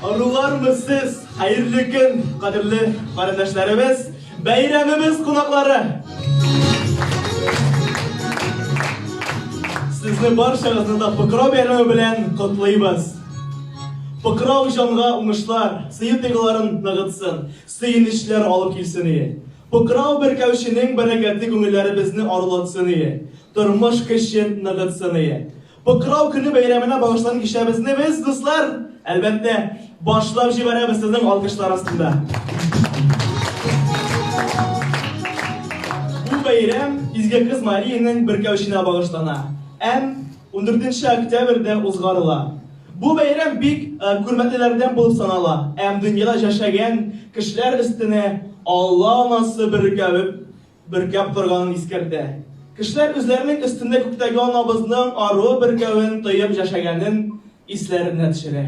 Арулармы сез? Хәерле көн, кадерле карендәшләребез, бәйрәмебез кунаклары! Сезне барчагызны да Покрау бәйрәме белән котлыйбыз. Покрау җанга уңышлар, сөю тойгыларын ныгытсын, сөенечләр алып килсен ие. Покрау бөркәүченең бәрәкәте күңелләребезне арулатсын ие. Тормыш көчен ныгытсын ие. Покрау көне бәйрәменә багышланган кичәбезне без, дуслар, әлбәттә, башлап җибәрәбез сезнең алкышлар астында. Бу бәйрәм Изге Кыз Мариянең бөркәүченә багышлана. Әм 14 октябрьдә узгарыла. Бу бәйрәм бик э, күрмәтлеләрдән булып санала. Әм дөньяда яшәгән кешеләр өстенә Алла анасы бөркәвеп бөркәп торганын искәртә. Кешеләр үзләренең өстендә күктәге анабызның аруы бөркәвен тоеп яшәгәнен исләренә төшерә.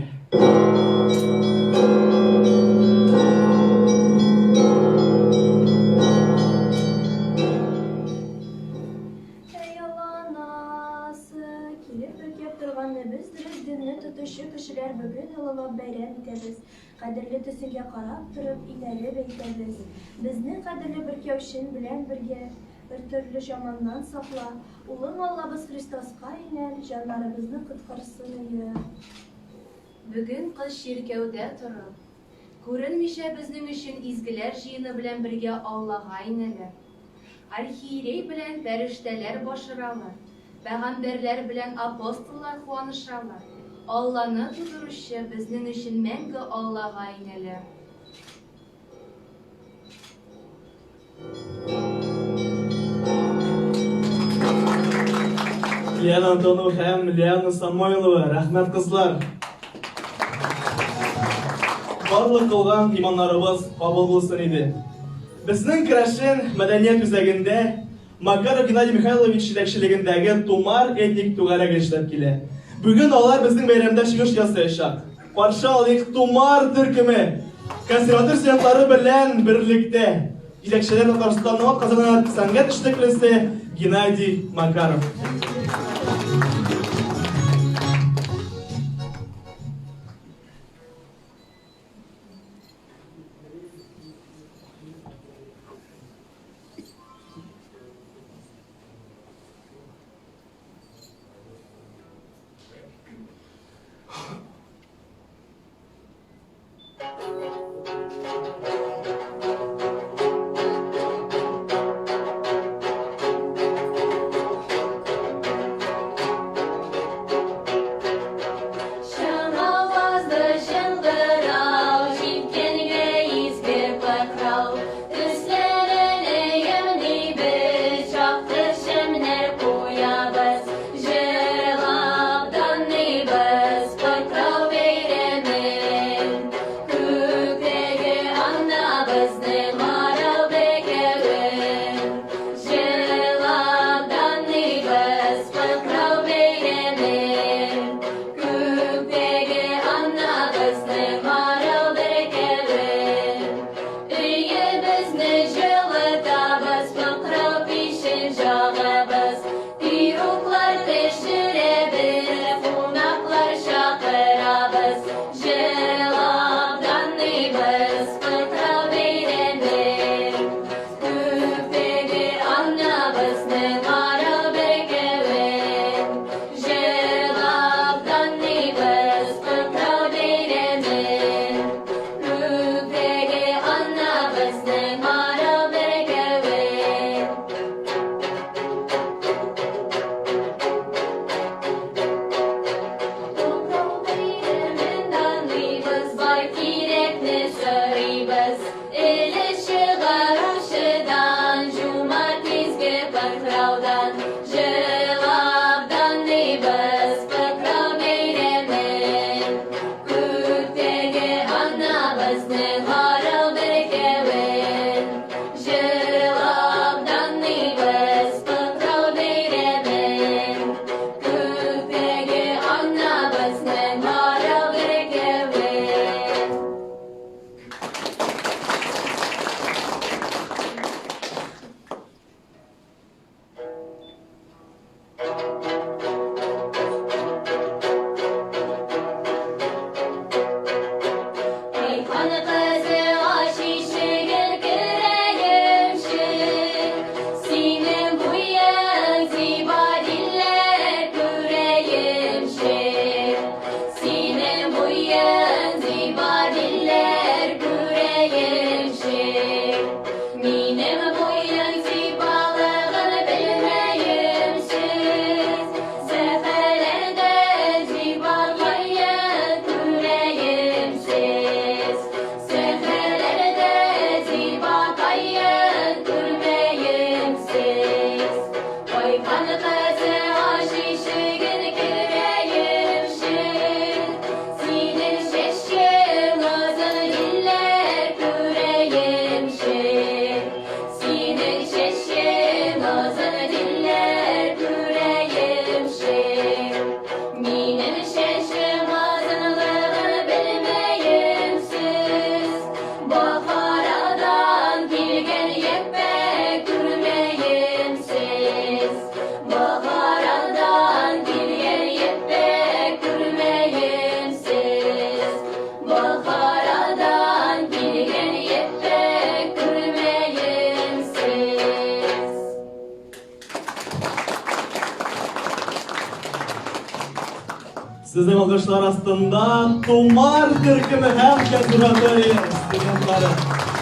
Әй Алла анасы, килеп бөркәп торганны без дөрес динне тотучы кешеләр бүген олылап бәйрәм итәбез. Кадерле төсеңгә карап торып, инәлеп әйтәбез, Безне кадерле бөркәүчең белән бергә бертөрле җаманнан сакла, Улың Аллабыз Христоска инәл, җаннарыбызны коткарсын ие. Бүген кыз чиркәүдә торып, күренмичә безнең өчен изгеләр җыены белән бергә Аллага инәләр. Архиерей белән пәрештәләр башыралар, пәгамбәрләр белән апостоллар куанышалар, Алланы тудыручы безнең өчен мәңге Аллага инәлә. Лиана Антонова һәм Лиана Самойлова, рәхмәт кызлар. Барлык кылган иманнарыбыз кабул булсын иде. Безнең Керәшен мәдәният үзәгендә Макаров Геннадий Михайлович җитәкчелегендәге Тумар этник түгәрәге эшләп килә. Бүген алар безнең бәйрәмдә чыгыш ясаячак. Каршы алыйк Тумар төркеме! Консерватор студентлары белән берлектә. Җитәкчеләр Татарстанның атказанган сәнгать эшлеклесе Геннадий Макаров. озын дилләр күрәемче. Минем чәчем озынлыгын белмәемсез. Бохарадан килгән ефәк күрмәемсез. Бохарадан килгән ефәк күрмәемсез. Бохарадан килгән ефәк күрмәемсез. Сезнең алкышлар астында Тумар төркеме һәм консерватория студентлары.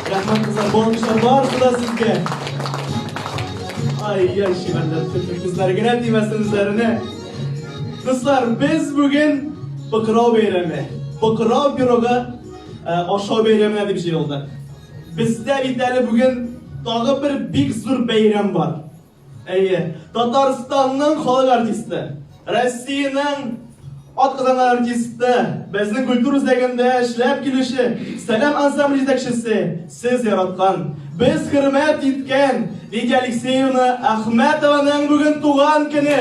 Рәхмәт, кызлар, бу алкышлар барысы да сезгә. Ай-яй, чибәрләр, күзләре генә тимәсен үзләренә. Дуслар, без бүген Покрау бәйрәме, Покрау пирогы ашау бәйрәменә дип җыелдык. Бездә бит әле бүген тагы бер бик зур бәйрәм бар. Әйе, Татарстанның халык артисты, Россиянең атказанган артисты, безнең культура үзәгендә эшләп килүче Сәлам ансамбль җитәкчесе, сез яраткан, без хөрмәт иткән Лидия Алексеевна Әхмәтованың бүген туган көне.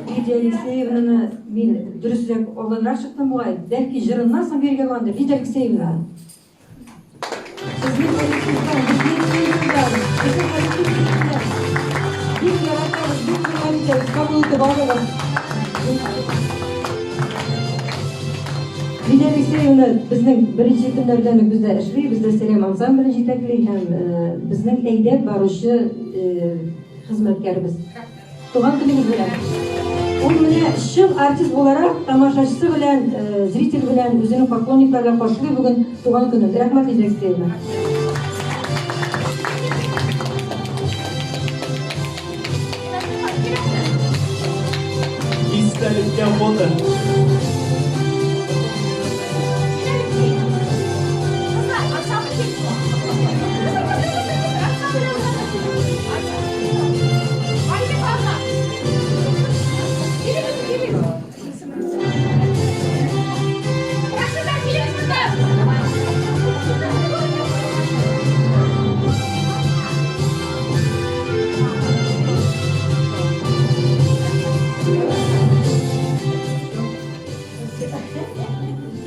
Лидия Алексеевнаны мин дөресрәк алданрак чыктым бугай. Бәлки җырыннан соң бирергә булгандыр. Лидия Алексеевна. Сезнең коллективтан, безнең студиядән, безнең коллектив бик яратабыз, бик хөрмәт итәбез. Кабул итеп алыгыз. Лидия Алексеевна безнең беренче көннәрдән үк бездә эшли, бездә Сәлам ансамблен җитәкли һәм безнең әйдәп баручы хезмәткәребез. Туган көнегез белән! Ул менә чын артист буларак тамашачысы белән, зритель белән, үзенең поклонниклары белән каршылый бүген туган көнен. Рәхмәт, Лидия Алексеевна. Истәлеккә фото.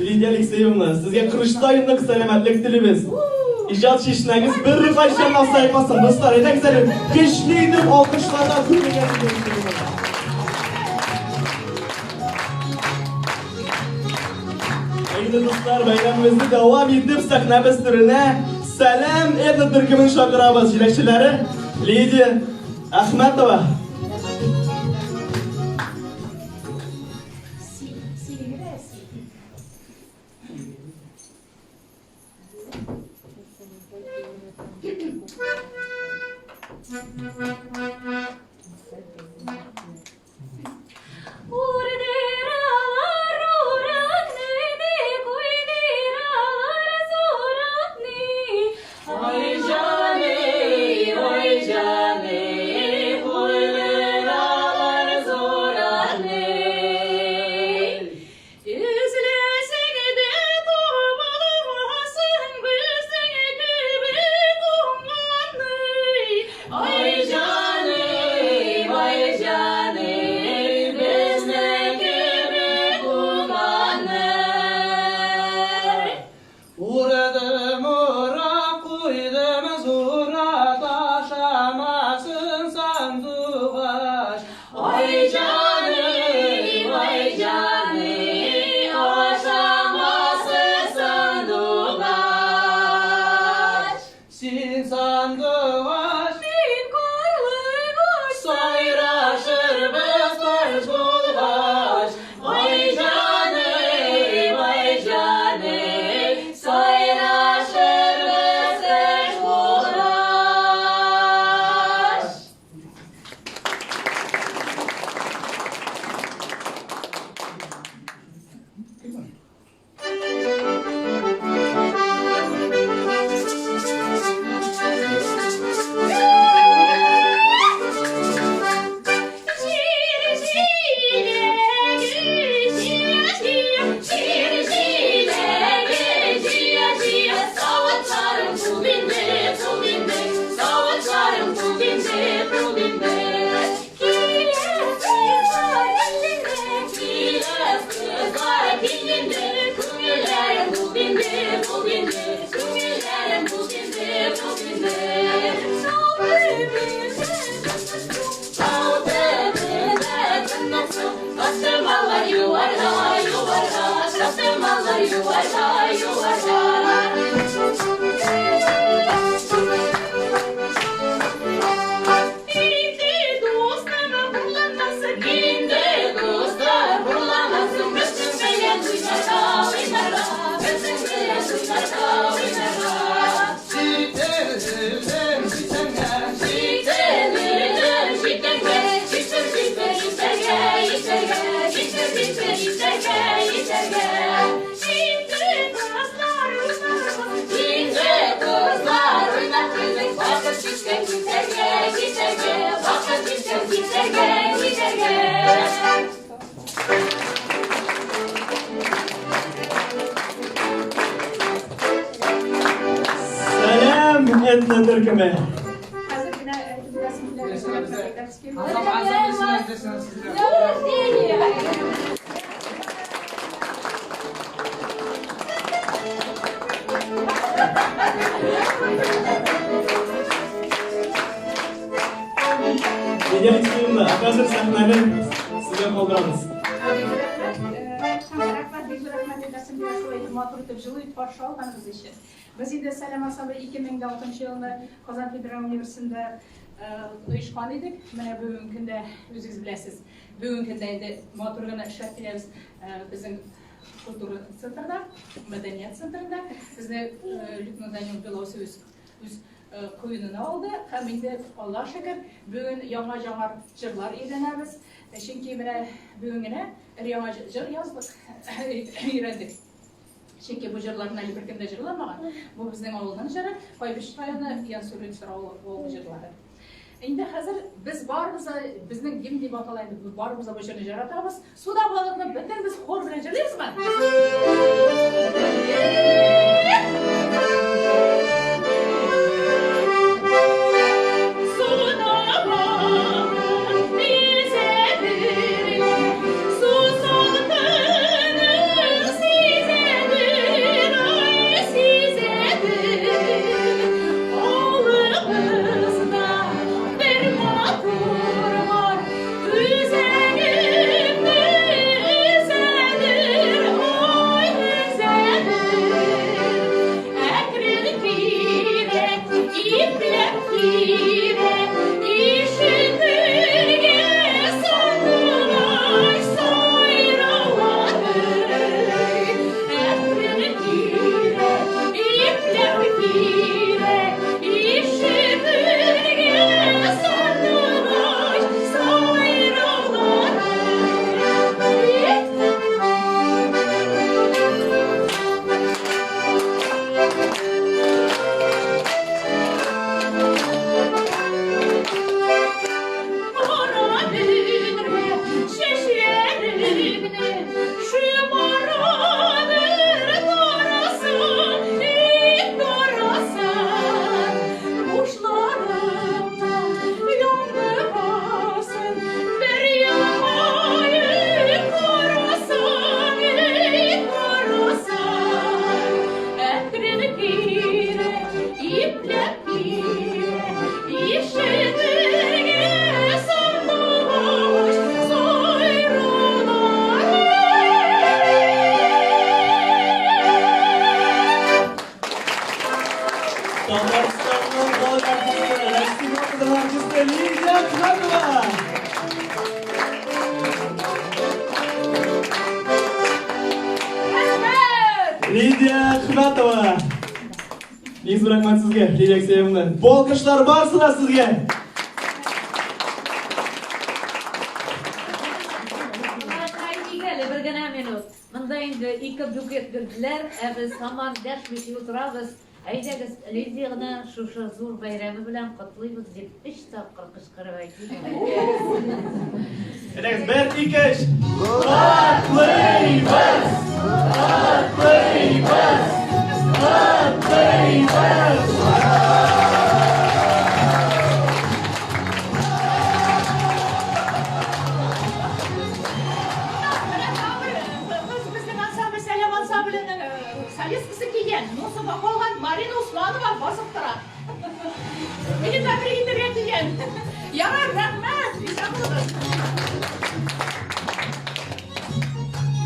Лидия Алексеевна, сезгә корычтай нык сәламәтлек телибез. Иҗат чишмәгез беркайчан да сайкасын, дуслар. Әйдәгез әле, көчле итеп алкышларга күмегез. Әйдә, дуслар, бәйрәмебезне дәвам итеп, сәхнәбез түренә Сәлам этно төркемен чакырабыз. Җитәкчеләре Лидия Әхмәтова. Ой, маллар юарга, юарга, Чапты маллар юарга, юарга. Инде дуслар хурланмасын, инде дуслар хурланмасын, Безнең белән уйнарга, уйнарга, Безнең белән уйнарга, уйнарга. Җителдем җитәнгә, Җителдем җитәнгә, җитер, җитер, җитәргә, җитәргә, җитер, җитер, җитәргә, җитәргә. Инде кызлар уйнарбыз, инде кызлар уйнап килдек, Вакыт җиткән җитәргә, җитәргә, вакыт җиткән җитәргә, җитәргә. Сәлам этно төркеме. Хәзер генә әйтеп үтәсем килә. Лидия Алексеевна, ә хәзер сәхнәне сезгә калдырабыз. Рәхмәт, бик зур рәхмәт әйтәсем килә, шулай итеп матур итеп, җылы итеп каршы алганыгыз өчен. Без инде Сәлам ансамбле 2006 елны Казан федераль университетында оешкан идек. Менә бүгенге көндә үзегез беләсез, бүгенге көндә инде матур гына эшләп киләбез безнең культура центрда, мәдәният центрында. Безне Людмила Даниловна Белоусова үз үз куенына алды һәм инде Аллаһ шөкер, бүген яңа җаңар җырлар өйрәнәбез. Чөнки менә бүген генә өр-яңа җыр яздык, өйрәндек. Чөнки бу җырларны әле беркем дә җырламаган. Бу безнең авылның җыры, Кайбыч районы Янсур авылы җырлары. Инде хәзер без барыбыз да безнең гимн дип атала инде, без барыбыз да бу җырны яратабыз. Суда балыкны бөтенебез хор белән җырлыйбызмы? Суда балык изәдер, су салкыны сизәдер, ай сизәдер. Авылыбызда бер матур бар, үзәгемне өзәдер, ай өзәдер. Әкрен кирәк, ипләп кирәк, ишетергә сандугач сайраулары. Әкрен кирәк, ипләп кирәк, ишетергә сандугач сайраулары. Кара бөдрә чәчләреңне, шомарадыр карасын, ит карасын. Кушларымда яндырасың, бер елмаеп карасаң, ит карасаң. Әкрен кирәк, ипләп кирәк, ишетергә сандугач сайраулары. Татарстанның халык артисты, Россия халык артисты Лидия Ахматова. Лидия Ахматова. Бик зур рәхмәт сезгә, Лидия Алексеевна. Бу алкышлар барысы да сезгә. Әйтик әле бер генә минут. Монда инде ике букет бирделәр, ә без һаман дәшмичә утырабыз. Әйдәгез, Лидияны шушы зур бәйрәме белән котлыйбыз дип өч тапкыр кычкырып әйтик. Әйдәгез, бер, ике, өч. Котлыйбыз! Котлыйбыз! Котлыйбыз! Менә тагын бер кыз безнең ансамбль, Сәлам ансамбленең солисткасы килгән. Носова калган Марина Усманова басып тора. Мине тәбрик итәргә килгән. Ярар, рәхмәт, исән булыгыз.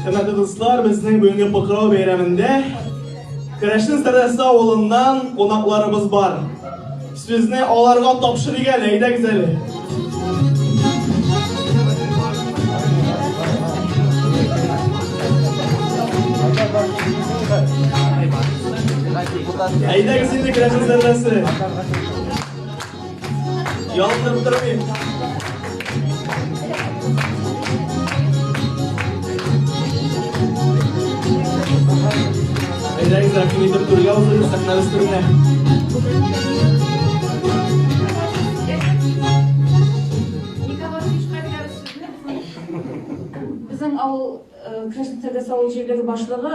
Хөрмәтле дуслар, безнең бүгенге Покрау бәйрәмендә Керәшен Сәрдәсе авылыннан кунакларыбыз бар. Сүзне аларга тапшырыйк әле, әйдәгез әле. Әйдәгез инде Керәшен Сәрдәсе. Ялындырып тормыйм. Әйдәгез, рәхим итеп түргә узыгыз, сәхнәбез түренә. Безнең авыл Красный Сәрдәсе авыл җирлеге башлыгы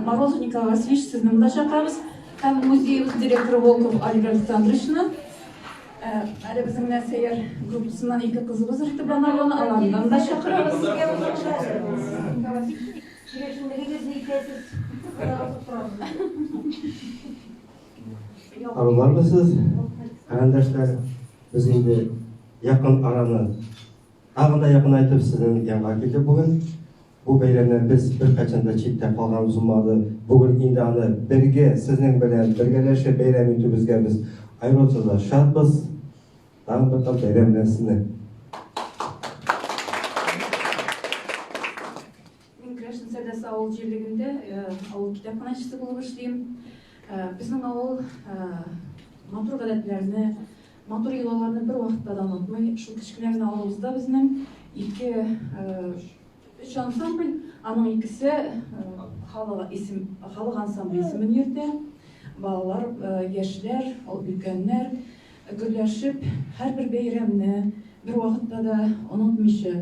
Морозов Николай Васильевич сезне монда чакырабыз. Һәм музеебыз директоры Волков Олег Александровичны. Әле безнең менә Сәйяр группасыннан ике кызыбыз Ритабанованы, аларны да чакырабыз. Арулармысыз, карендәшләр? Без инде якын араны тагын да якынайтып сезнең янга килдек бүген. Бу бәйрәмнән без беркайчан да читтә калганыбыз булмады. Бүген инде аны бергә, сезнең белән бергәләшеп бәйрәм итүебезгә без аеруча да шатбыз. Тагын бер кат бәйрәм белән сезне! Мин Керәшен Сәрдәсе авыл җирлегендә авыл китапханәчесе булып эшлим. Безнең авыл матур гадәтләрне, матур йолаларны бервакытта да онытмый. Шул кечкенә генә авылыбызда безнең ике, өч ансамбль, аның икесе халык исем, халык ансамбле исемен йөртә. Балалар, яшьләр, өлкәннәр гөрләшеп һәрбер бәйрәмне бервакытта да онытмыйча,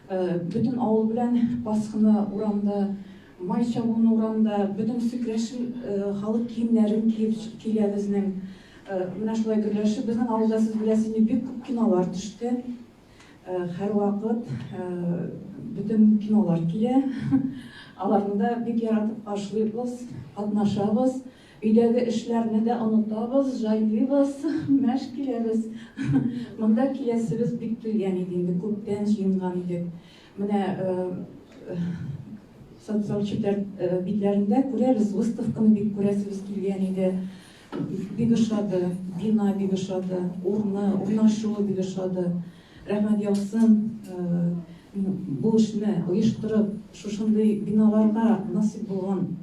бөтен авыл белән Пасханы урамда, Май чабуны урамда, бөтенесе керәшен халык киемнәрен киеп килә безнең. Менә шулай гөрләшеп, безнең авылда, сез беләсез инде, бик күп кинолар төште. Һәрвакыт бөтен кинолар килә. Аларны да бик яратып каршылыйбыз, катнашабыз. Өйдәге эшләрне дә онытабыз, җайлыйбыз, мәш киләбез. Монда киләсебез бик килгән иде инде, күптән җыенган идек. Менә социаль челтәр битләрендә күрәбез, выставканы бик күрәсебез килгән иде. Бик ошады, бина бик ошады, урыны, урнашуы бик ошады. Рәхмәт яусын, бу эшне оештырып, шушындый биналарга насыйп булган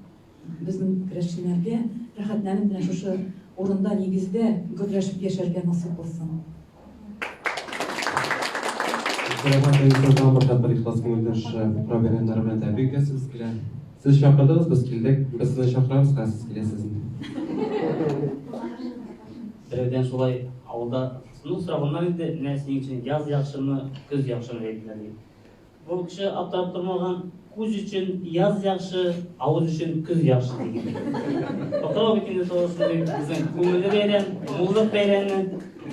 безнең керәшеннәргә рәхәтләнеп менә шушы урында, нигездә гөрләшеп яшәргә насыйп булсын. Рәхмәт, Әнисә, тагын бер тапкыр ихлас күңелдән шушы Питрау бәйрәмнәре белән тәбрик итәсебез килә. Сез чакырдыгыз, без килдек. Без сезне чакырабыз, хәзер сез киләсез инде. Берәүдән шулай авылда, ну, сораганнар инде, менә синең өчен яз яхшымы, көз яхшымы диделәр ди. Бу кеше аптырап тормаган, күз өчен яз яхшы, авыз өчен көз яхшы дигән. Покрау бит инде шул шундый безнең күңелле бәйрәм, муллык бәйрәме.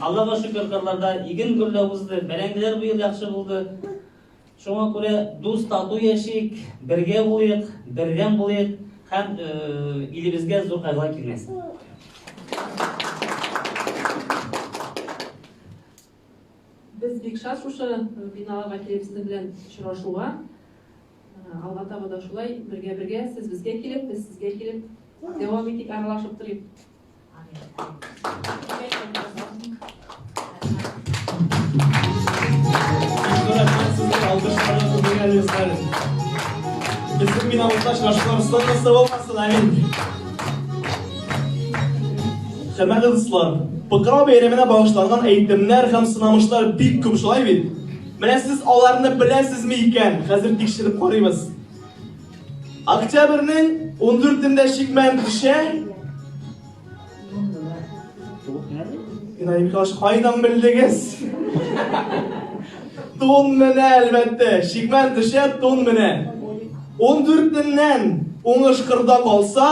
Аллага шөкер, кырларда иген гөрләп узды, бәрәңгеләр быел яхшы булды. Шуңа күрә дус тату яшик, бергә булыйк, бердәм булыйк һәм илебезгә зур кайгылар килмәсен. Без бик шат шушы биналарга килеп сезнең белән очрашуга. Алга таба да шулай бергә-бергә сез безгә килеп, без сезгә килеп дәвам итик, аралашып торыйк. Безнең бинабызда очрашулар соңгысы булмасын, амин. Хөрмәтле дуслар, Покрау бәйрәменә багышланган әйтемнәр һәм сынамышлар бик күп, шулай бит? Менә сез аларны беләсезме икән? Хәзер тикшереп карыйбыз. Октябрьнең 14-ндә чикмән төшә. Геннадий Михайлович, кайдан белдегез? Тун менә, әлбәттә. Чикмән төшә, тун менә. 14-ннән уңыш кырда калса,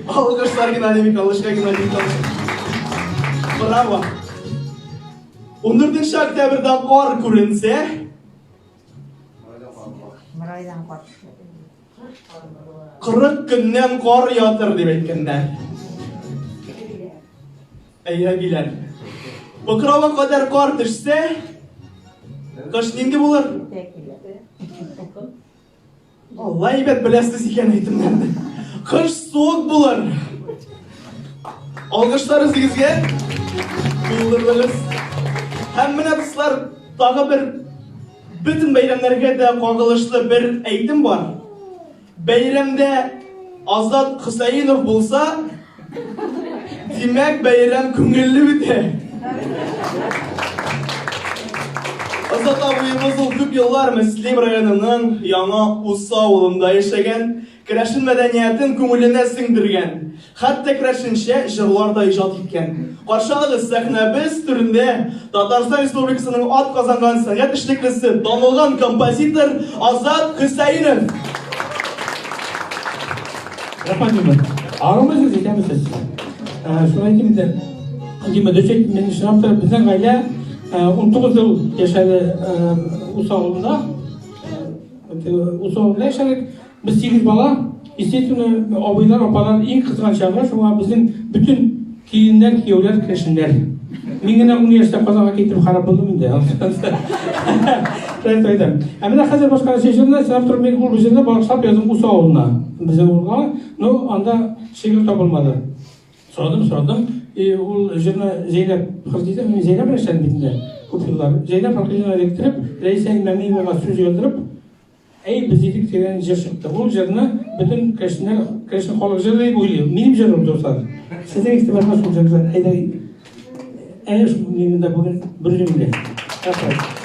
Алкышлар Геннадий Михайловичка, Геннадий Михайлович. Браво! 14 октябрьдә кар күренсә, Мырайдан кар. 40 көннән кар ятыр дип әйткәннәр. Әйе, әбиләр. Покрауга кадәр кар төшсә, Кыш нинди булыр? Алла әйбәт беләсез икән әйтемнәрне. Кыш суык булыр. Алкышлар үзегезгә. Булдырдыгыз. Һәм менә дуслар, тагы бер бөтен бәйрәмнәргә дә кагылышлы бер әйтем бар. Бәйрәмдә Азат Хөсәенов булса, димәк, бәйрәм күңелле үтә. Азат абыебыз ул күп еллар Мөслим районының Яңа Усы авылында яшәгән, керәшен мәдәниятен күңеленә сеңдергән, хәтта керәшенчә җырлар да иҗат иткән. Каршы алыгыз, сәхнәбез түрендә Татарстан Республикасының ат казанган сәнгать эшлеклесе, танылган композитор Азат Хөсәенов. Рәхмәт, Дима. Арымыйсыз, исәнмесез. Шуны әйтим инде. Дима, дөрес әйттем, мин чынлап та безнең гаилә 19 ел яшәде Усы авылында. Усы авылында яшәдек. Без 8 бала, естественно, абыйлар, апалар иң кызган чагы, шуңа безнең бөтен киленнәр, кияүләр керәшеннәр. Мин генә 10 яшьтә Казанга китеп харап булдым инде. Шулай әйтәм. Ә менә хәзер башка нәрсә җырны, чынлап торып мин ул җырны багышлап яздым Усы авылына. Безнең авылга. Ну, анда шигырь табылмады. Сорадым, сорадым. И ул җырны Зәйнәп Фәхретдинова, мин Зәйнәп белән эшләдем бит инде күп еллар. Зәйнәп Фәхретдинова эләктереп, Рәисә Имамиевага сүз яздырып, Әй, без идек дигән җыр чыкты. Ул җырны бөтен керәшеннәр, керәшен халык җыры дип уйлый. Минем җырым, дуслар. Сезнең игътибарга шул җырны әйдә. Әнә шул мин монда бүген бер үзем генә. Рәхмәт.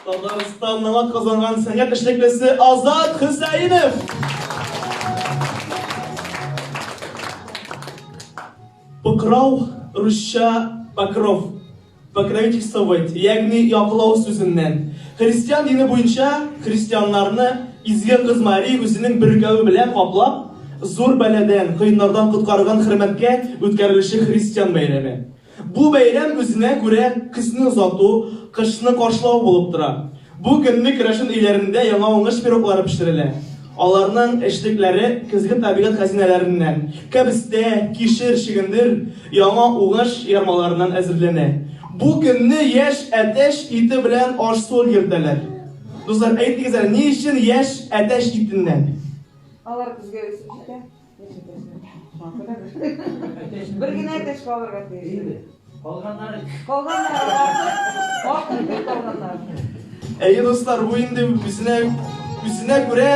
Татарстанның атказанган сәнгать эшлеклесе Азат Хөсәенов. Пыкрау русча покров, покровительствовать, ягъни яклау сүзеннән. Христиан дине буенча христианнарны изге кыз Мария үзенең бөркәве белән каплап, зур бәладән, кыеннардан коткарган хөрмәткә үткәрелүче христиан бәйрәме. Бу бәйрәм үзенә күрә көзне озату, кышны каршылау булып тора. Бу көнне керәшен өйләрендә яңа уңыш пироглары пешерелә. Аларның эчлекләре көзге табигать хәзинәләреннән, кәбестә, кишер, чөгендер, яңа уңыш ярмаларыннан әзерләнә. Бу көнне яшь әтәч ите белән аш-су өлгертәләр. Дуслар, әйтегез әле, ни өчен яшь әтәч итеннән? Алар көзгә үсеп җитә. Бер генә әтәч калырга тиеш. Калганнары. Калганнары артык, артык калганнар. Әйе, дуслар, бу инде үзенә үзенә күрә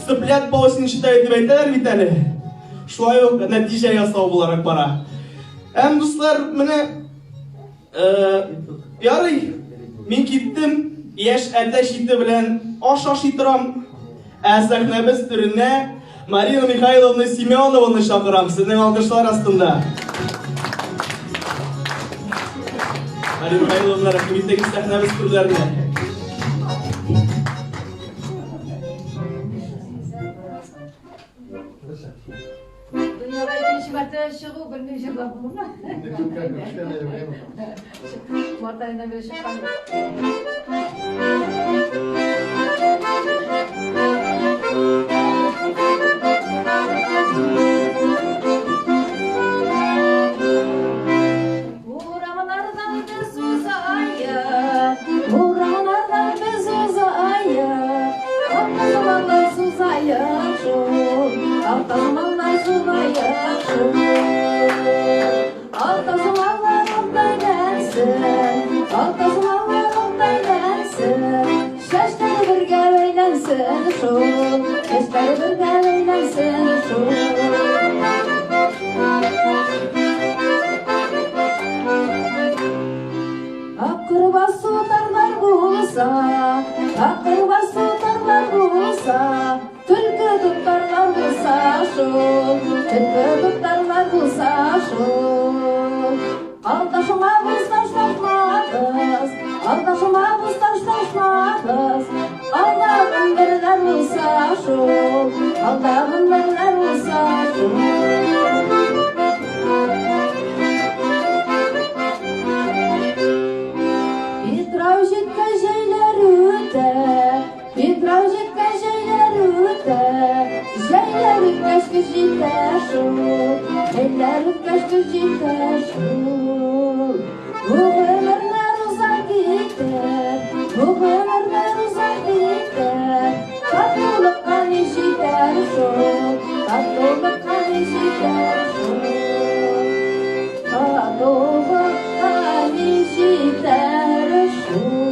цыплят по осени считают дип әйтәләр бит әле. Шулай ук нәтиҗә ясау буларак бара. Һәм, дуслар, менә Ярый, мин киттем, яшь әтәч ите белән аш ашый торам. Ә сәхнәбез түренә Марина Михайловна Семенованы чакырам, сезнең алкышлар астында. Марина Михайловна, рәхим итегез сәхнәбез түрләренә. Дөньяга икенче мәртәбә чыгу, белмим җырлап булырмы? Март аенда бер чыккан. Урамнардан без узая, урамнардан без узая, Алтазымалар сузая шул, алтазымалар сузая шул. Алтазымалар алтай дәрсен, алтазымалар алтай дәрсен, Чәчләре бергә бәйләнсен шул, чәчләре бергә бәйләнсен шул. Акыр басу тарлар булса, акыр басу тарлар булса, Төлке тоттарлар булса шул, төлке тоттарлар булса шул. Алдашмабыз, ташлашмабыз, алдашмабыз, ташлашмабыз, Алдагын берләр булса шул, алдагын берләр булса шул. Питрау җиткән җәйләр үтә, Питрау җиткән җәйләр үтә, Җәйләр үткәч көз җитә шул, Җәйләр үткәч көз җитә шул. Бу гомерләр уза китә, бу гомерләр уза китә, Татулыкка ни җитәр шул, татулыкка ни җитәр шул. Татулыкка ни җитәр шул.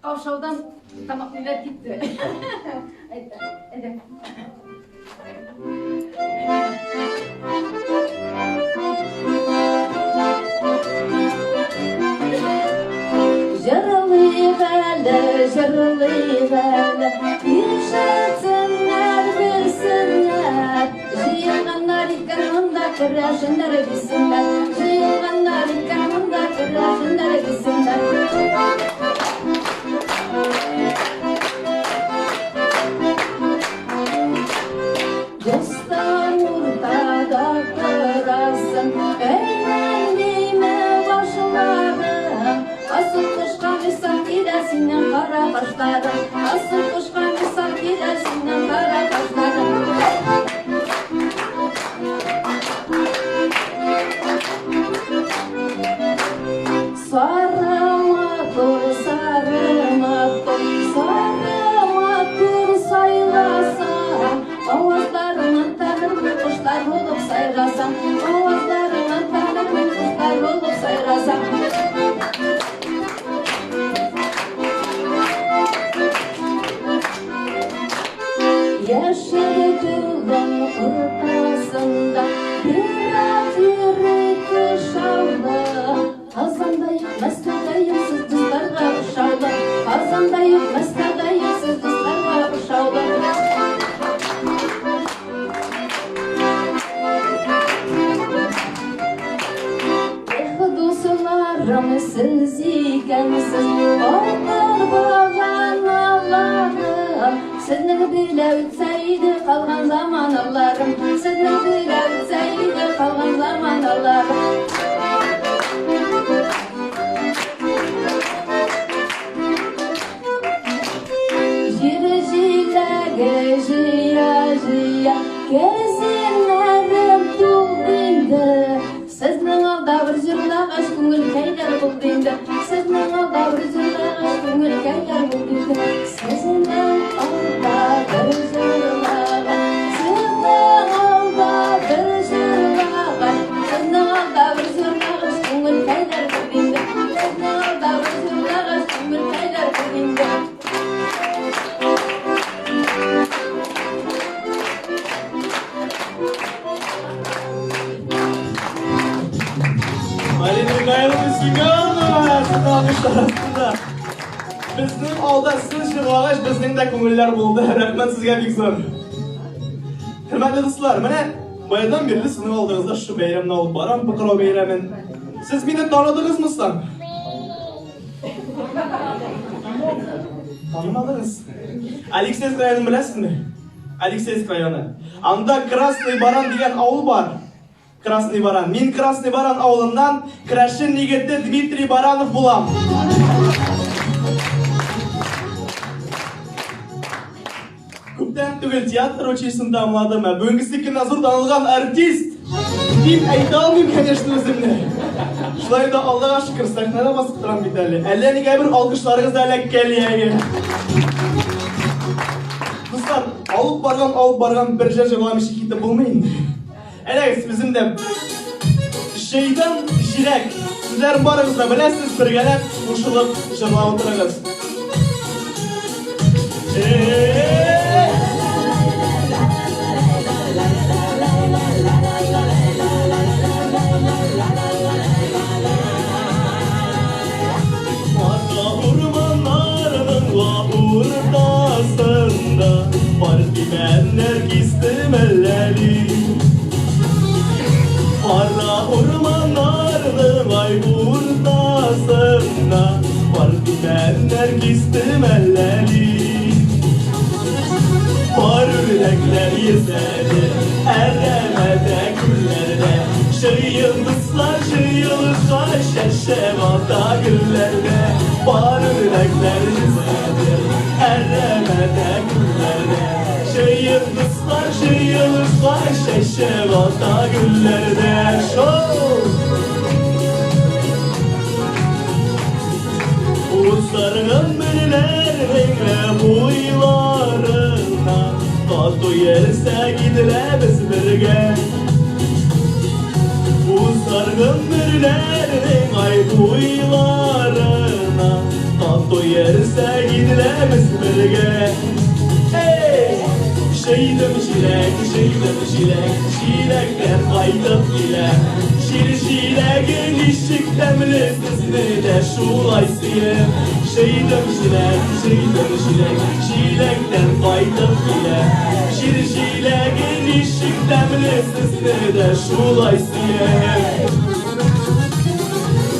Каушаудан тамак ниләр китте. Әйдә, әйдә. Җырлыйк әле, җырлыйк әле, ишетсеннәр, белсеннәр. Җыелганнар икән монда керәшеннәр бисеннәр. Җыелганнар икән монда керәшеннәр бисеннәр. Достар уртада торасың, әйләнмиме башларың? Асыл кошка мисал килә синең кара кашларың, Асыл кошка мисал килә синең кара кашларың. Сары матур, сары матур, сары матур сайласаң, Авазларыңнан танырмын кошлар булып сайрасаң, Авазларыңнан танырмын кошлар булып сайрасаң. Яшь Балаларым сез икәнсез, алтын баганаларым. Сезнең белән үтсә иде калган заманаларым. Сезнең белән үтсә иде калган заманаларым. Җир җиләге җыя-җыя, кәрзиннәрем тулды инде. Сезнең алда бер җырлагач, күңелкәйләр булды инде. Сезнең алда бер җырлагач, күңелкәйләр булды инде. Сезнең алда бер җырлагач, сезнең алда бер җырлагач, сезнең алда бер җырлагач, күңелкәйләр булды инде. Сезнең алда бер җырлагач, күңелкәйләр булды инде. Марина Михайловна Семенова, сезнең алкышлар астында. Безнең алда сез җырлагач, безнең дә күңелләр булды. Рәхмәт сезгә бик зур. Хөрмәтле дуслар, менә баядан бирле сезнең алдыгызда шушы бәйрәмне алып барам, Пыкрау бәйрәмен. Сез мине таныдыгызмы соң? Танымадыгыз? Алексеевск районын беләсезме? Алексеевск районы. Анда Красный Баран дигән авыл бар. Красный Баран. Мин Красный Баран авылыннан крәшен егете Дмитрий Баранов булам. Күптән түгел театр училищесын тәмамладым. Ә бүгенгесе көндә зур танылган артист дип әйтә алмыйм, конечно, үземне. Шулай да Аллага шөкер, сәхнәдә басып торам бит әле. Әллә нигә бер алкышларыгыз да эләккәли әле. Дуслар, алып барган, алып барган бер җыр җырламыйча китеп булмый инде. Әйдәгез, үзем дә җыйдым җиләк. Сезләр барыгыз да беләсез, бергәләп кушылып җырлап утырыгыз. Ата урманнарның уртасында Пар имәннәр кистем әлләли. Кара урманнарның ай уртасында Пар имәннәр кистем әлләли. Пар үрдәкләр йөзәде әрәмәдә, күлләрдә. Җыен дуслар җыелышкач, чәчәк ата гөлләрдә. Пар үрдәкләр йөзәде әрәмәдә, күлләрдә. Җыен дуслар җыелышкач, чәчәк ата гөлләрдә. Шоу! Узар гомерләрнең буйларына Тату йөрсәк иделәбез бергә. Узар гомерләрнең ай буйларына Тату йөрсәк иделәбез бергә. Эй! Җыйдым җиләк, җыйдым җиләк, җиләктән кайтып киләм. Җир җиләге ничек тәмле, сезне дә шулай сөям. Җыйдым җиләк, җыйдым җиләк, җиләктән кайтып киләм. Җир җиләге ничек тәмле, сезне дә шулай сөям.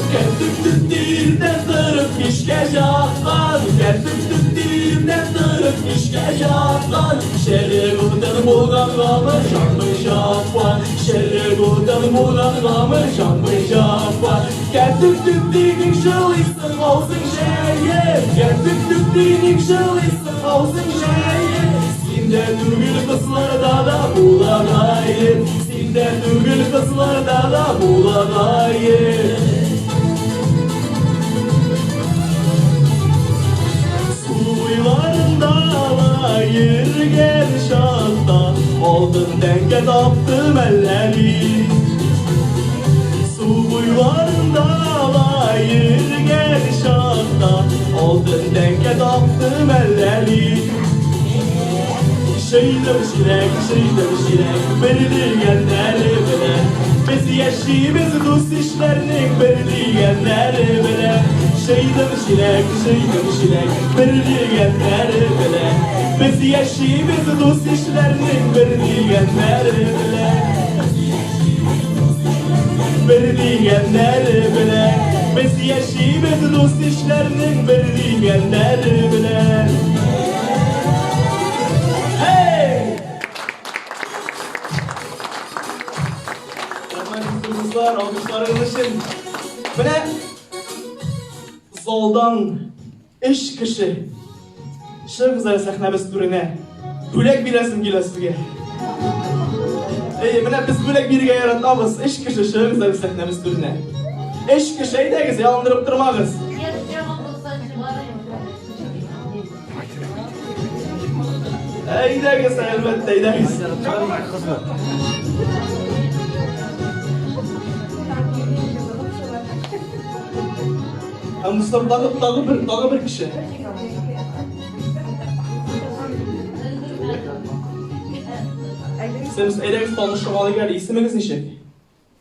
Кәртүк төтте иртән торып кичкә жаткан, Кәртүк төтте иртән торып кичкә жаткан. Шәрек утын булгангамы, жанмый жаппа, Шәрек утын булгангамы, жанмый жаппа. Кәртүк төтте ник жылыйсың, аузың җәеп? Кәртүк төтте ник жылыйсың, аузың җәеп? Синдә түгел, кызларда да була гаеп. Синдә түгел, кызларда да була гаеп. Су буйларында ла йөргән чакта Алтын тәңкә таптым әлләни. Су буйларында ла йөргән чакта Алтын тәңкә таптым әлләни. Җыйдым җиләк, җыйдым җиләк, бер дигәннәре белән. Без яшибез дус-ишләрнең бер дигәннәре белән. Җыйдым җиләк, җыйдым җиләк, бер дигәннәре белән. Без яшибез дус-ишләрнең бер дигәннәре белән. Бер дигәннәре белән. Без яшибез дус-ишләрнең бер дигәннәре белән. Һей! Рәхмәт, дуслар, алкышларыгыз өчен. Менә залдан Өч кеше. Чыгыгыз әле сәхнәбез түренә. Бүләк бирәсем килә сезгә. Әйе, менә без бүләк бирергә яратабыз. Өч кеше чыгыгыз әле сәхнәбез түренә. Өч кеше, әйдәгез, ялындырып тормагыз. Әйдәгез, әлбәттә, әйдәгез. Һәм дуслар, тагы, тагы бер, тагы бер кеше. Сез әйдәгез танышып алыйк әле. Исемегез ничек?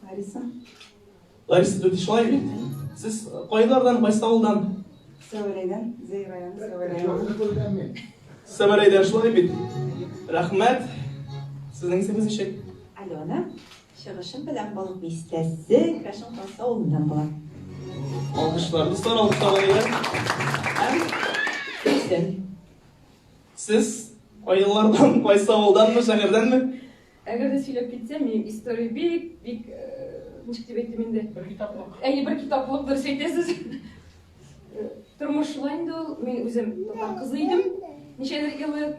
Лариса. Лариса түти шулай бит? Сез кайлардан, кайсы авылдан? Сәвәрәйдән, Зәй районы, Сәвәрәй авылы. Сәвәрәйдән шулай бит? Рәхмәт. Сезнең исемегез ничек? Алена. Чыгышым белән Балык Бистәсе, Крәшен Каласы авылыннан була. Алкышлар, дуслар, алкышлар алыйк. Һәм Гөлсем. Сез кайлардан, кайсы авылданмы, шәһәрдәнме? Әгәр дә сөйләп китсәм, минем история бик, бик, ничек дип әйтим инде? Бер китаплык. Әйе, бер китаплык, дөрес әйтәсез. Тормыш шулай инде ул. Мин үзем татар кызы идем. Ничәдер ел элек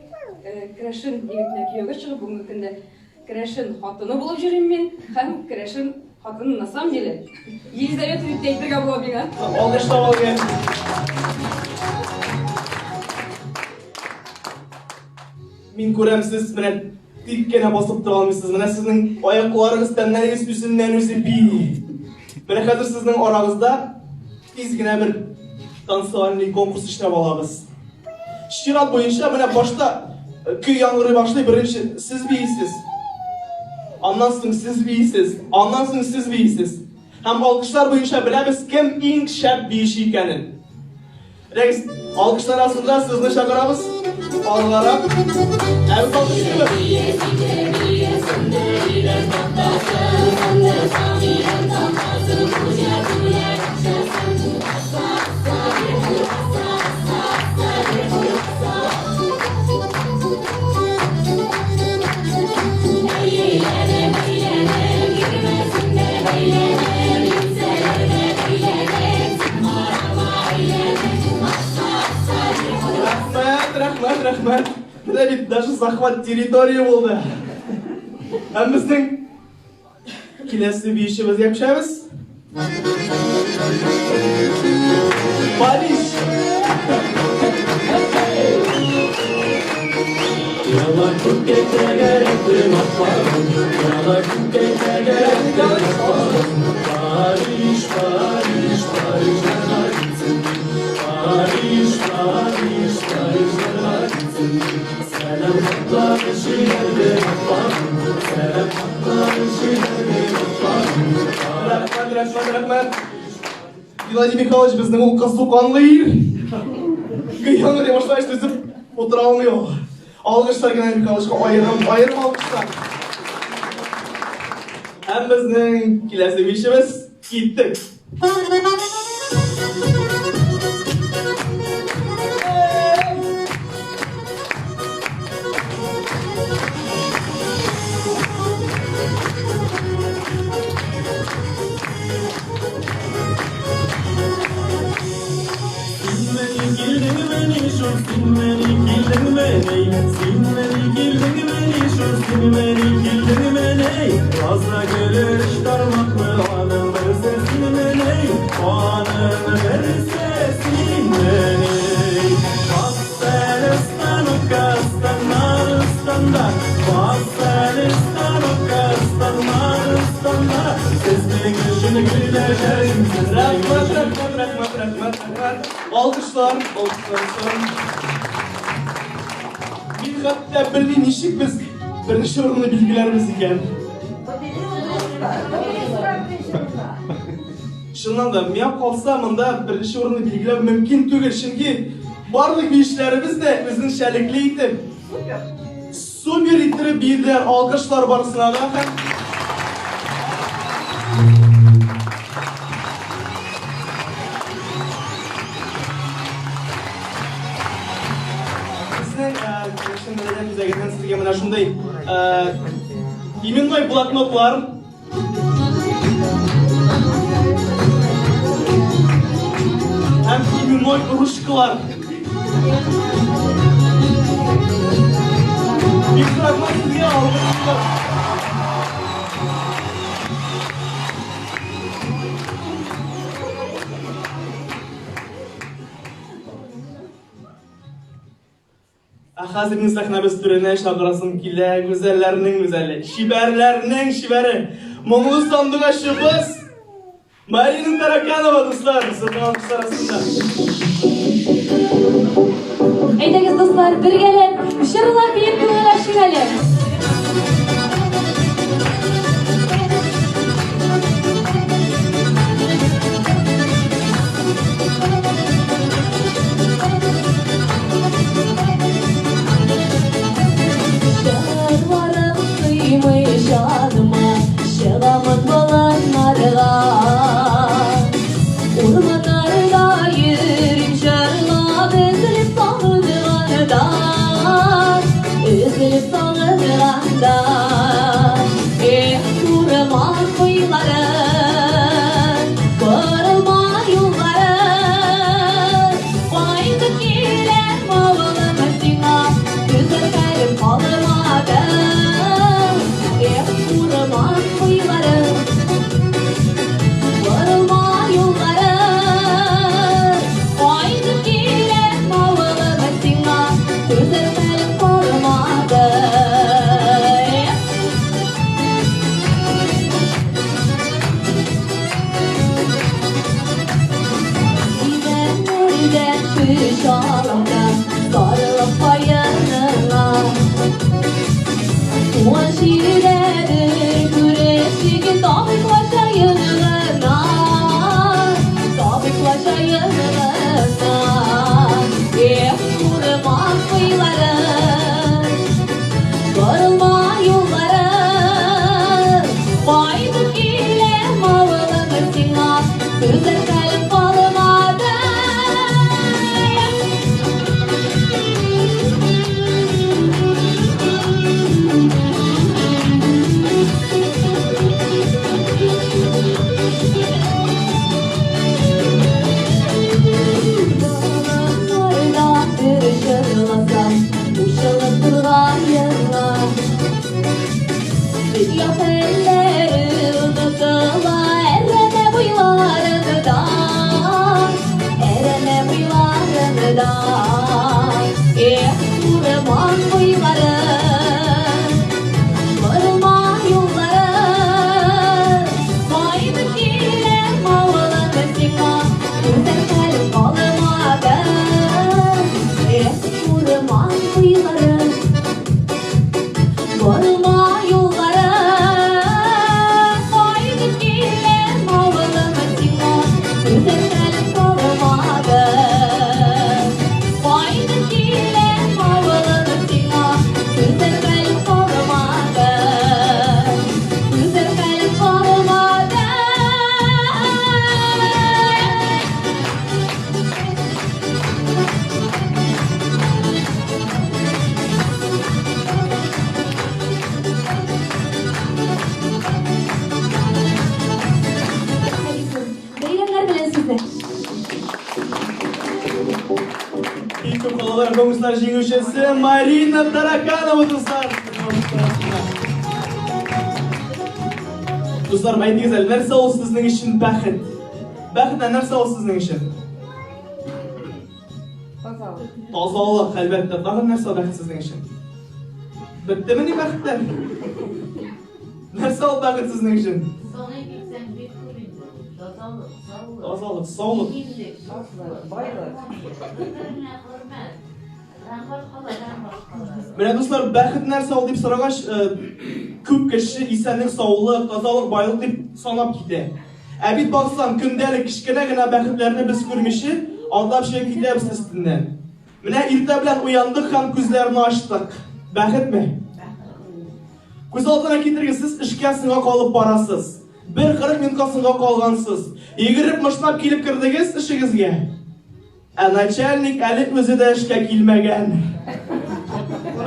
керәшен егетенә кияүгә чыгып, бүгенге көндә керәшен хатыны булып йөрим мин һәм керәшен хатыны на самом деле Елизавета дип тә әйтергә була миңа. Алкышлап алыйк. Мин күрәм, сез менә тик кенә басып тора алмыйсыз. Менә сезнең аякларыгыз, тәннәрегез үзеннән-үзе бии. Менә хәзер сезнең арагызда Тиз генә бер танцевальный конкурс эшләп алабыз. Чират буенча менә башта э, көй яңгырый башлый, беренче сез биисез. Аннан соң сез биисез, аннан соң сез биисез. Һәм алкышлар буенча беләбез кем иң шәп биюче икәнен. Рәис, алкышлар астында сезне чакырабыз. Алгарак. Ә без алкышлыйбыз. Рәхмәт, рәхмәт, рәхмәт. Менә бит даже захват территории булды. Һәм безнең киләсе биючебезгә күчәбез. Париж! Яла күккә тәгәрәттем атларым, Яла күккә тәгәрәттем атларым. Париж, Париж, Парижларга китсен мин. Париж, Париж, Парижларга китсен мин. Сәлам хатлары җибәрдем атларым, Сәлам хатлары җибәрдем атларым. Рәхмәт, рәхмәт, рәхмәт. Геннадий Михайлович безнең ул кызу канлы ир. Гыян дип башлагач түзеп утыра алмый ул. Алкышлар Геннадий Михайловичка аерым, аерым алкышлар. Һәм безнең киләсе бишебез киттек. Рәхмәт, рәхмәт, рәхмәт, рәхмәт, рәхмәт. Алкышлар, алкышлар. Мин хәтта белмим, ничек без беренче урынны билгеләрбез икән. Чыннан да, миңа калса, монда беренче урынны билгеләү мөмкин түгел, чөнки барлык биючеләребез дә үзенчәлекле итеп, супер иттереп биеделәр, алкышлар барысына да. сезгә менә шундый э, именной блокнотлар. Һәм именной ручкалар. Бик рәхмәт сезгә, алгысызлар. Ә хәзер мин сәхнәбез түренә чакырасым килә, гүзәлләрнең гүзәле, чибәрләрнең чибәре, моңлы сандугачыбыз Марина Тараканова, дуслар, сезнең алкышлар астында. Әйдәгез, дуслар, бергәләп, җырлап биеп күңел ачыйк әле. Җырларым сыймый җаныма, чыгамын болыннарга. Урманнарда йөрим җырлап, өзелеп сагынганда, өзелеп сагынганда. Эх, урман буйлары, борылма юллары, кайтып киләм авылым сиңа, түзәр хәлем калмады. Эх, урман буйлары, борылма юллары, кайтып киләм авылым сиңа, түзәр хәлем калмады. Эх, Имәннәрдән көч алам да, сарылып каеныңа. Туган җирдә бер күрешик, табиблар җаен гына, табиблар җаен гына. Эх, урман буйлары, борылма юллары, кайтып киләм авылым сиңа, түзәр хәлем калмады. Болыннарда бер җырласам, кушылып торган елга. Дөнья хәлләре онытыла, әрәмә буйларында, әрәмә буйларында. Эх, урман буйлары, борылма юллары, кайтып киләм авылым сиңа, түзәр хәлем калмады. Эх, урман буйлары, борылма юллары, кайтып киләм авылым сиңа, түзәр хәлем калмады. Кайтып киләм авылым сиңа, түзәр хәлем калмады. Түзәр хәлем калмады. Бәйрәмнәр белән сезне! Бик күп балалар конкурслар җиңүчесе Марина Тараканова, дуслар. Дуслар, әйтегез әле, нәрсә ул сезнең өчен бәхет? Бәхет ә нәрсә ул сезнең өчен? Тазалык. Тазалык, әлбәттә. Тагын нәрсә ул бәхет сезнең өчен? Беттемени бәхетләр? Нәрсә ул бәхет сезнең өчен? Саный китсәң бик күп инде. Тазалык, саулык. Тазалык, саулык. Иминлек, дуслык, Байлык. бер-береңә хөрмәт. Һәм башкалар, һәм башкалар. Менә дуслар, бәхет нәрсә ул дип сорагач, күп кеше исәнлек, саулык, тазалык, байлык дип санап китә. Ә бит баксаң, көндәлек кечкенә генә бәхетләрне без күрмичә, атлап чыгып китәбез өстеннән. Менә иртә белән уяндык һәм күзләрне ачтык. Бәхетме? Күз алдына китерегез, сез эшкә соңга калып барасыз. Бер 40 минутка соңга калгансыз. Йөгереп мышнап килеп кердегез эшегезгә. Ә начальник әле үзе дә эшкә килмәгән.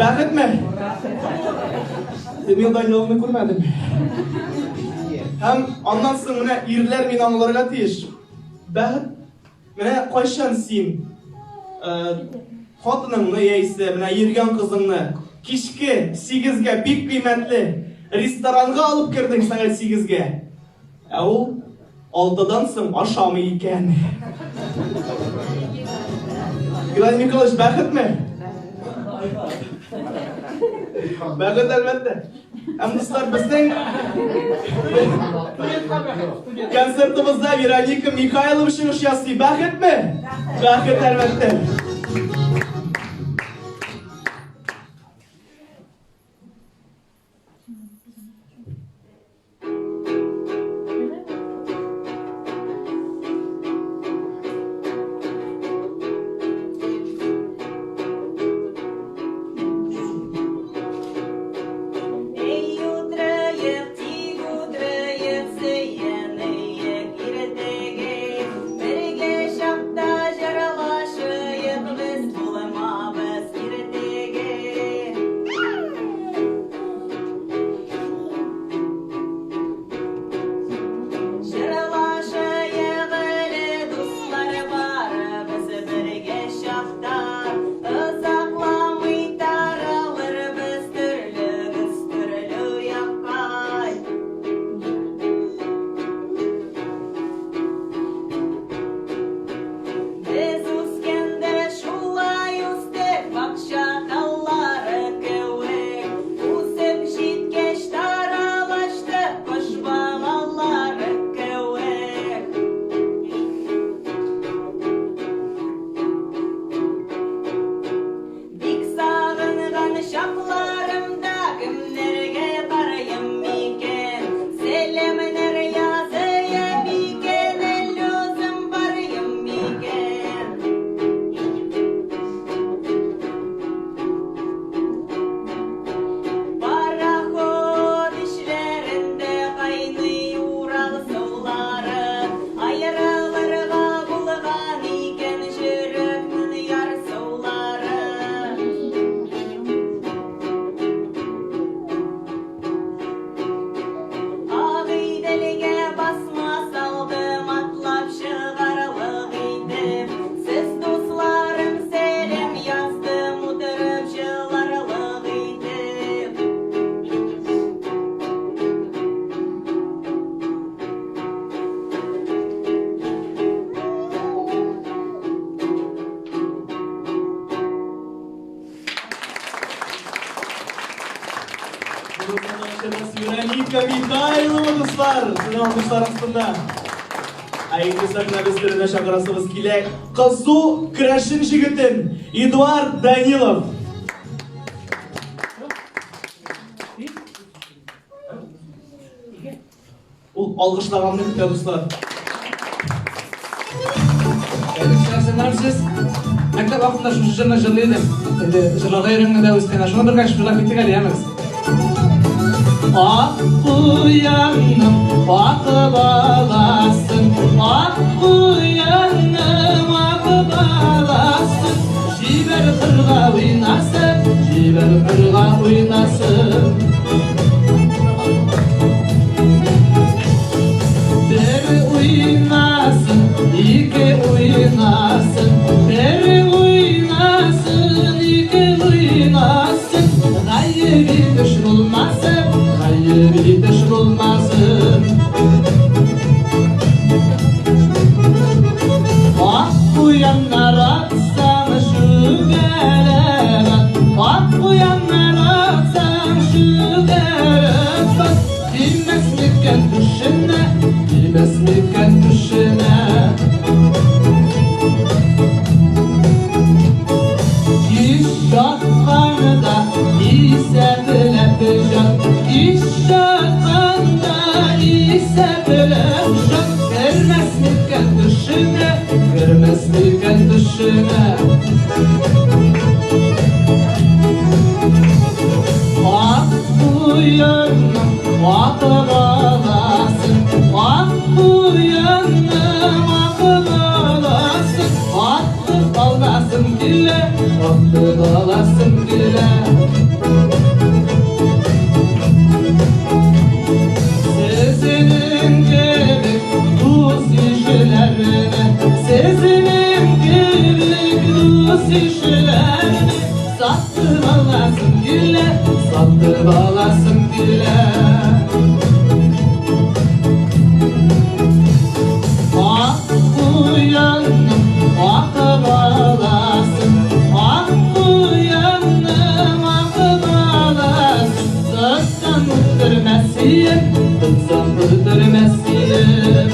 Бәхетме? Людмила Даниловны күрмәдем. Һәм аннан соң менә ирләр мине аңларга тиеш. Бәхет менә кайчан син хатыныңны яисә менә йөргән кызыңны кичке 8-гә бик кыйммәтле ресторанга алып кердең сәгать 8-гә. Ә ул алтыдан соң ашамый икән. Геннадий Михайлович, бәхетме? Бәхет, әлбәттә. Һәм дуслар, безнең концертыбызда Вероника Михайлова чыгыш ясый. Бәхетме? Бәхет, әлбәттә. Вероника Михайлова, дуслар, сезнең алкышлар астында. Ә инде сәхнәбез түренә чакырасыбыз килә. Кызу керәшен җегетен Эдуард Данилов. Ул алкышлаганны көтә, дуслар. Сез мәктәп вакытында шушы җырны җырлый идем. Инде җырларга өйрәнгәндә үскәндә шуны бергә җырлап киттек әле, яме? Ак куянның ак баласын, ак куянның ак баласын, җибәр кырга уйнасын, җибәр кырга уйнасын. Бер уйнасын, ике уйнасын, бер уйнасын, ике уйнасын, гаеби төш булмасын, гаеби төш булмасын. Ак куяннар атсаң шүгәрәк ат, ак куяннар атсаң шүгәрәк ат, тимәс микән түшенә, тимәс микән түшенә. Кич ятканда исәпләп җат, кич ятканда исәпләп җат, кермәс микән төшеңә, кермәс микән төшеңә. Ак куянның ак баласын, ак куянның ак баласын, атып аласым килә, атып аласым килә. ак баласы, ак куянның ак баласы. Тотсам үтермәс идем, тотсам үтермәс идем.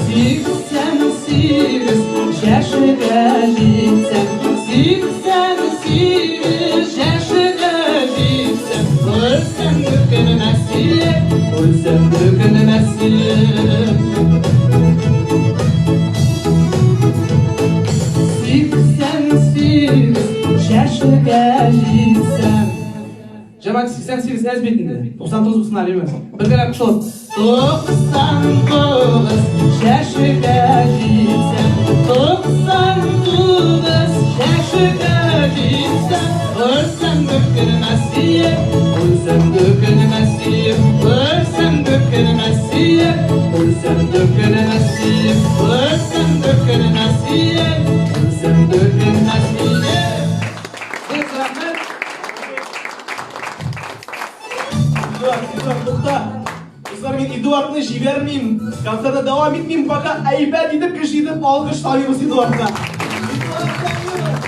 88 яшегә җитсәм, 88 яшегә җитсәм, үлсәм үкенмәс идем, үлсәм үкенмәс идем. 88 яшегә җитсәм. Җәмәгать, 88 әз бит инде. 99 булсын әле, имеш. Бергәләп кушылып. 99 яшегә җитсәм, 99 яшегә җитсәм, үлсәм үкенмәс идем, үлсәм үкенмәс идем, үлсәм үкенмәс идем, үлсәм үкенмәс идем, үлсәм үкенмәс идем, үлсәм үкенмәс идем. Бик рәхмәт. Эдуард, Эдуард, тукта. Дуслар, мин Эдуардны җибәрмим. Концертны дәвам итмим, пока әйбәт итеп кеше итеп алкышламыйбыз Эдуардны. Эдуард Камилов.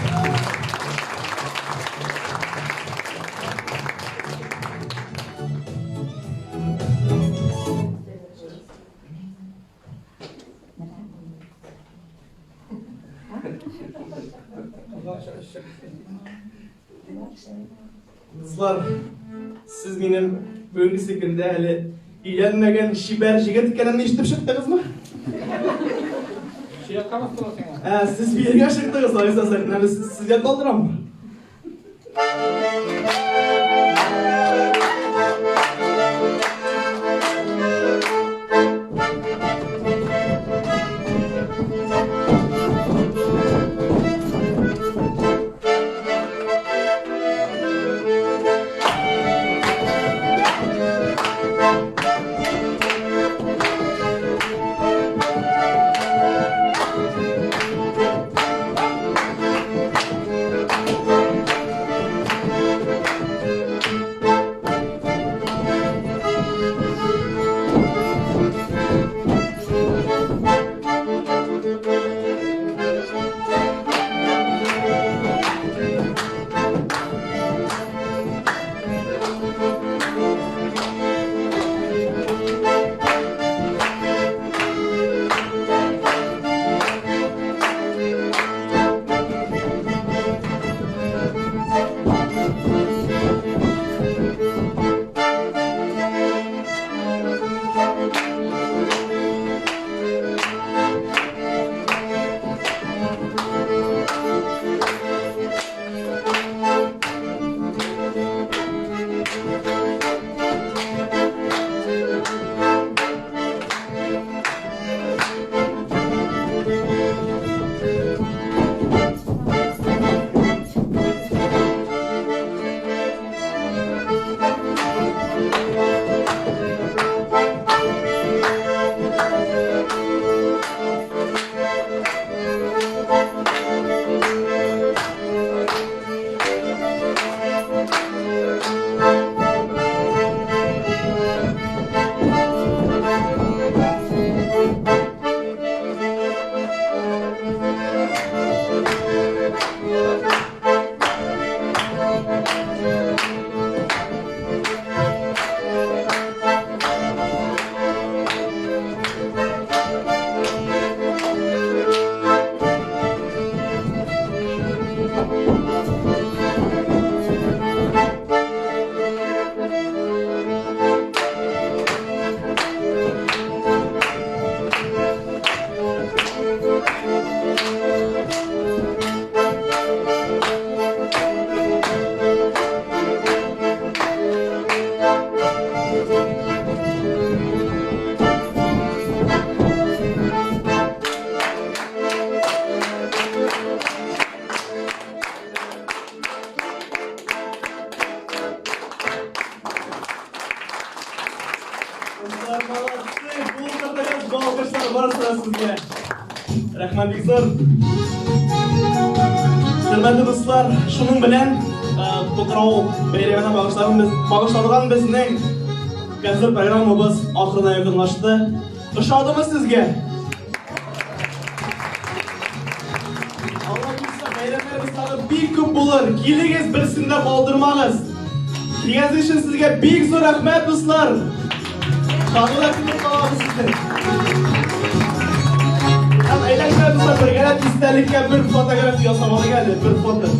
Дуслар, сез минем бүгенге көндә әле өйләнмәгән чибәр җегет икәнемне ишетеп чыктыгызмы? Ә, сез биергә чыктыгыз, Лариса Сәхнәне сезгә калдырам. Дуслар, молодцы! Булдырдыгыз, бу алкышлар барысы да сезгә. Рәхмәт бик зур. Хөрмәтле дуслар, шуның белән Путрау бәйрәменә багышланган безнең концерт программабыз ахырына якынлашты. Ошадымы сезгә? Алла бирсә, бәйрәмнәребез тагы бик күп булыр. Килегез, берсен дә калдырмагыз. Килгәнегез өчен сезгә бик зур рәхмәт, дуслар. Тагы да көтеп калабыз сезне. Һәм әйдәгез, дуслар, бергәләп истәлеккә бер фотография ясап алыйк әле, бер фото.